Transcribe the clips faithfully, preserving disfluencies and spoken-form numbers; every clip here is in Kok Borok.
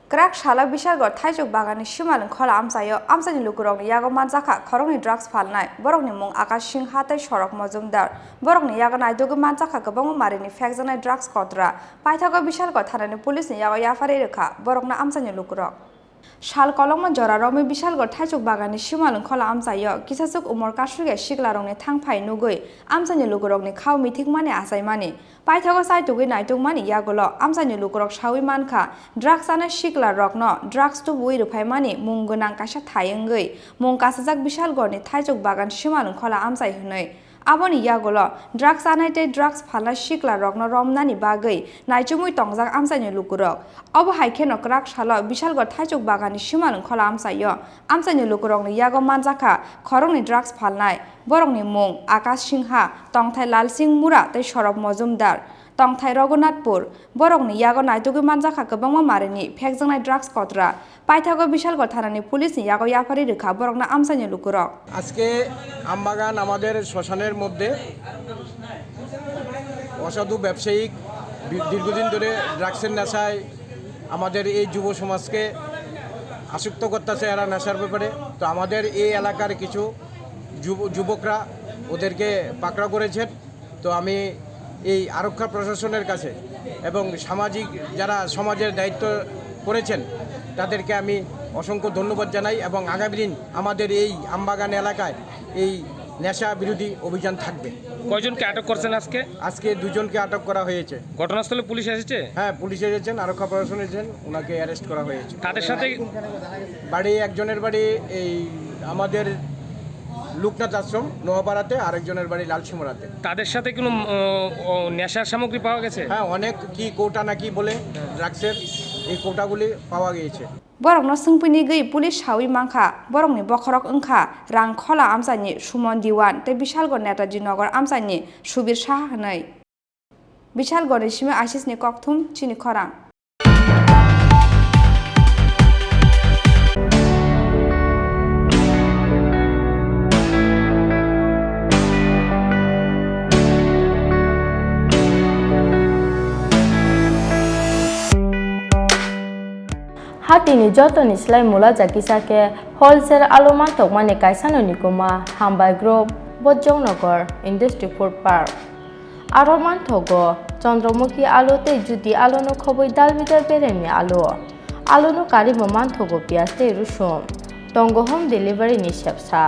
Kwrak salo Bishalgarh Thaichuk Baganni Simalwng Khola amchaio amchaini lukurokni yago manjakha khoroknwi drugs phalnai, borokni mung Akash Singha tei Sorok Mojumdar. Borokni yago naitugwi manjakha kwbangma marini phekjaknai drugs kotra. Paithago Bishalgarh thanani police ni yago yapharwi rwkha borokno amchaini lukurok. Sal kolokma jora romwi Bishalgarh Thaichuk Baganni Simalwng Khola amchaio kisachwk umor kasugya siklarokni thangphai nugwi amchaini lukurokni khao mithikmani achaimani. Paithago chaitugwi naitukmani yagulo amchaini lukurok sawi mankha, drugs chanai siklarokno drugs tubuwi rwphaimani mung gwnang kaisa thai wngwi mung kasajak Bishalgarhni Thaichuk Bagan Simalwng Khola amchai hwnwi. Aboni yagulo drugs chanai tei drugs phalnai siklarokno romnani bagwi naichomwi tongjak amchaini lukurok. Obo hai kheno kwrak salo Bishalgarh Thaichuk Baganni Simalwng Khola amchaio amchaini lukurokni yago manjakha khoroknwi drugs phalnai. Borokni mung Akash Singha, tongthai Lalsing Mura tei Sorop Mojumdar, tongthai Raghunathpur. Borokni yago naitugwi manjakha kwbangma marini phekjaknai drugs kotra. Paithago Bishalgarh thanani police ni yago yapharwi rwkha borokno amchaini lukurok. আজকে আমবাগান আমাদের শ্মশানের মধ্যে অসাধু ব্যবসায়িক বি-, দীর্ঘদিন ধরে ড্রাগসের নেশায় আমাদের এই যুব সমাজকে আসক্ত করতেছে এরা নেশার ব্যাপারে। তো আমাদের এই এলাকার কিছু যুব-, যুবকরা ওদেরকে পাকড়াও করেছেন। তো আমি এই আরক্ষা প্রশাসনের কাছে এবং সামাজিক যারা সমাজের দায়িত্ব করেছেন তাদেরকে আমি অসংখ্য ধন্যবাদ জানাই এবং আগামী দিন আমাদের এই আমবাগান এলাকায় এই নেশা বিরোধী অভিযান থাকবে। কয়জনকে আটক করছেন আজকে? আজকে দুজনকে আটক করা হয়েছে। ঘটনাস্থলে পুলিশ এসেছে? হ্যাঁ, পুলিশ এসেছেন, আরক্ষা প্রশাসন এসেছেন, ওনাকে অ্যারেস্ট করা হয়েছে। তাদের সাথে বাড়ি, একজনের বাড়ি এই আমাদের লোকনাথ আশ্রম নোয়াপাড়াতে, আরেকজনের বাড়ি লালসিমরাতে। তাদের সাথে কোনো, উম, ও, নেশার সামগ্রী পাওয়া গেছে? হ্যাঁ, অনেক কি কৌটা নাকি বলে ড্রাগসের, এই কৌটাগুলি পাওয়া গিয়েছে। Borokno swngpini gwi police sawi mankha, borokni bokhorok wngkha Rangkhola amchaini Sumon Diwan tei Bishalgarh Netaji Nagar amchaini Subir Saha hwnwi. Bishalgarhni simi Asisni kokthum chini khorang. Hatini jotoni slai mula ja kisa khe wholesale alu manthokmani kaisano nikuma Hambai Group, Bojongnagar Industry Food Park. Aro manthogo Chandramukhi alu tei Jyoti aluno khobwi dal bidal beremni alu. Aluno karwi bo manthogo piyaj tei rusum. Tongo home delivery ni sepsa.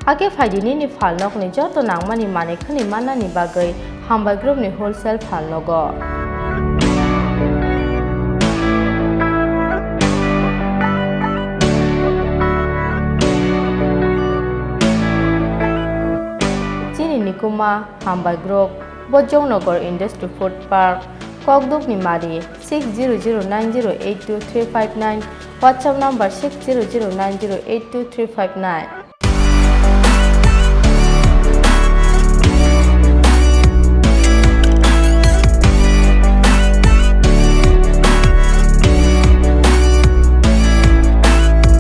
Hakhe phaidi nini phalnokni joto nangmani manwi khwnwi mannani bagwi Hambai Group ni wholesale phalnogo. Chini nikuma Hambai Group, Bojongnagar Industry Food Park, Kokdukni Mari, six zero zero nine zero eight two three five nine, WhatsApp number six zero zero nine zero eight two three five nine.